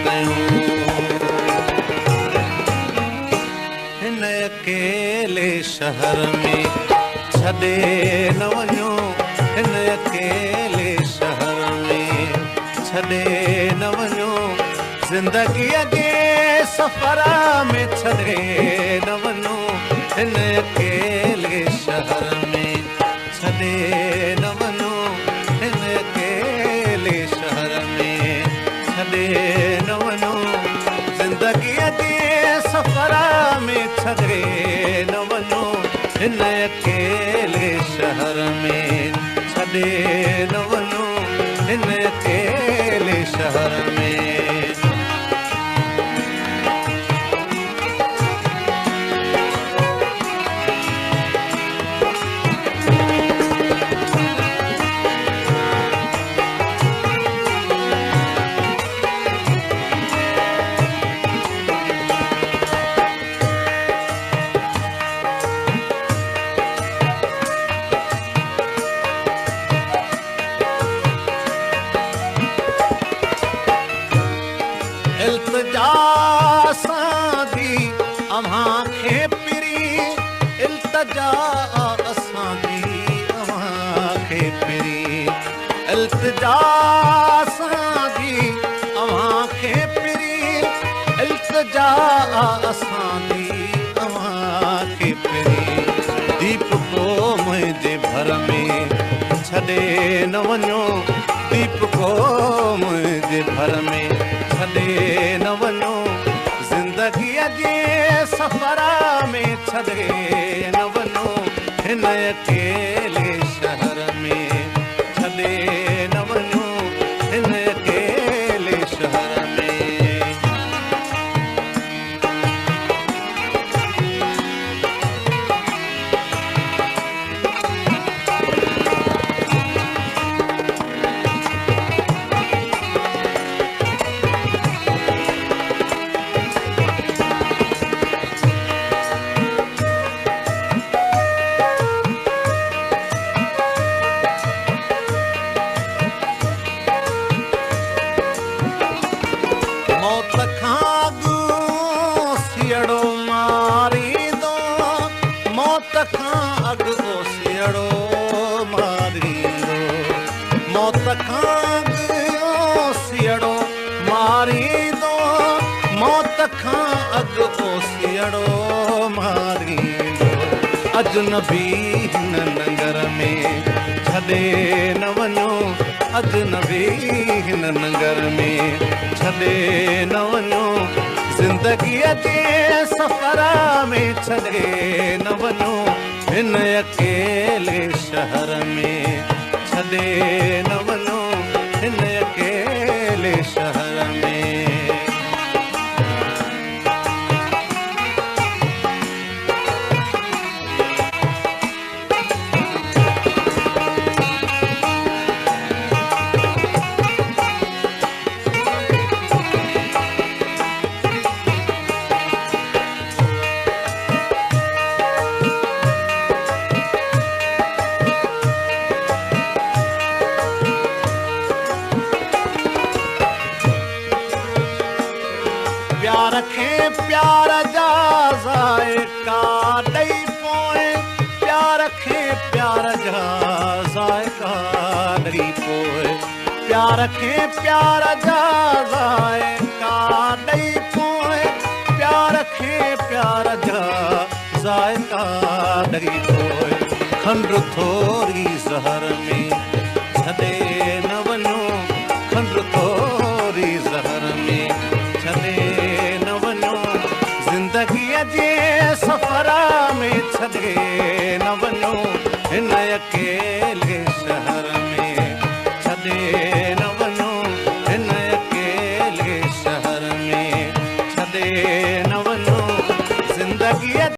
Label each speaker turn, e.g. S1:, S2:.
S1: ڪيون. هن اڪيلي شهر ۾ ڇڏي نه وڃو، هن اڪيلي شهر ۾ ڇڏي نه وڃو، زندگيءَ جي سفر ۾ ڇڏي نه وڃو، هن اڪيلي شهر ۾ ڇڏي نه وڃو، هن اڪيلي شهر ۾ ڇڏي نه وڃو، زندگيءَ جي سفر ۾ ڇڏي نه وڃو، هن اڪيلي شهر ۾ ڇڏي نه وڃو، هن اڪيلي شهر ۾. इल्तिजा असांजी अव्हां खे पिरी, इल्तिजा असांजी अव्हां खे पिरी, इल्तिजा असांजी अव्हां खे पिरी, इल्तिजा असांजी अव्हां खे पिरी। दीप को मुंहिंजे भर में छॾे न वञो, दीप को मुंहिंजे भर में छॾे न वञो, ज़िंदगीअ जे सफ़र में छॾे न वञो, हिन अकेले शहर में छॾे न वञो, हिन अकेले शहर में। मौत खां अॻु सियड़ो मारींदो, मौत खां अॻु सियड़ो मारींदो, मौत खां अॻु सियड़ो मारींदो, मौत खां अॻु सियड़ो मारींदो। अजनबी हिन नंगर में छॾे न वञो, अजनबी हिन नंगर में छॾे न वञो, ज़िंदगीअ जे सफ़र में छॾे न वञो, हिन अकेले शहर में छॾे न वञो, हिन अकेले शहर में। प्यार खे प्यार जा ज़ाइक़ा ॾेई पोइ, प्यार खे प्यार जा ज़ाइक़ा ॾेई पोइ, प्यार खे प्यार जा ज़ाइक़ा ॾेई पोइ, प्यार खे प्यार जा ज़ाइक़ा ॾेई पोइ। खंड थोरी ज़हर में छॾे न वञो, खंड थोरी ज़हर में छॾे न वञो, ज़िंदगीअ जे सफ़र में छॾे न वञो, हिन अकेले